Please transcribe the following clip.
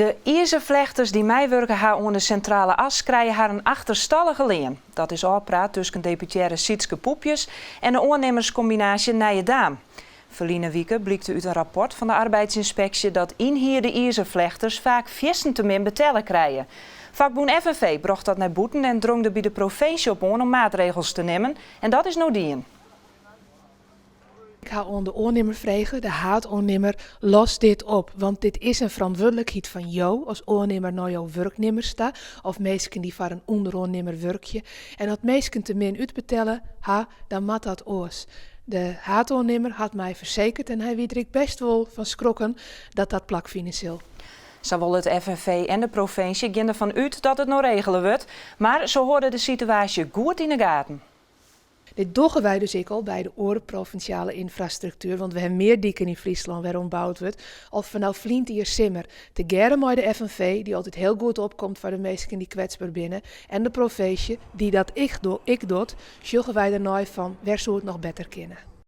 De izerflechters dy't meiwurke ha oan de Sintrale As krije harren achterstallige lean. Dat is ôfpraat tusken deputearre Sietske Poepjes en de oannimmerskombinaasje Nije Daam. Ferline wike blykte út in rapport fan de arbeidsynspeksje dat ynhierde izerflechters faak fierstente min betelle krije. Fakbûn FNV brocht dat nei bûten en drong der by de provinsje op oan om maatregels te nimmen en dat is no dien. Ik ha oan de oannimmer frege, de haadoannimmer, los dit op, want dit is in ferantwurdlikheid fan jo as oannimmer nei jo wurknimmers ta of minsken dy't foar in ûnderoannimmer wurkje. En as minsken te min útbetelle ha, dan moat dat oars. De haadoannimmer hat my fersekerd en hy wie der ek bêst wol fan skrokken dat dat plakfine sil. Sawol it FNV en de provinsje gean derfan út dat it no regele wurdt, mar se hâlde de situaasje goed yn 'e gaten. Dit dogge wy dus ek al by de oare provinsjale ynfrastruktuer, want we ha mear diken yn Fryslân wêr oan boud wurdt, al fanôf ferline jier simmer. Tegearre mei de FNV, dy't altyd hiel goed opkomt foar de minsken dy't kwetsber binne, en de provinsje, dy't dat ek docht, sjogge wy dernei fan wêr soe it noch better kinne.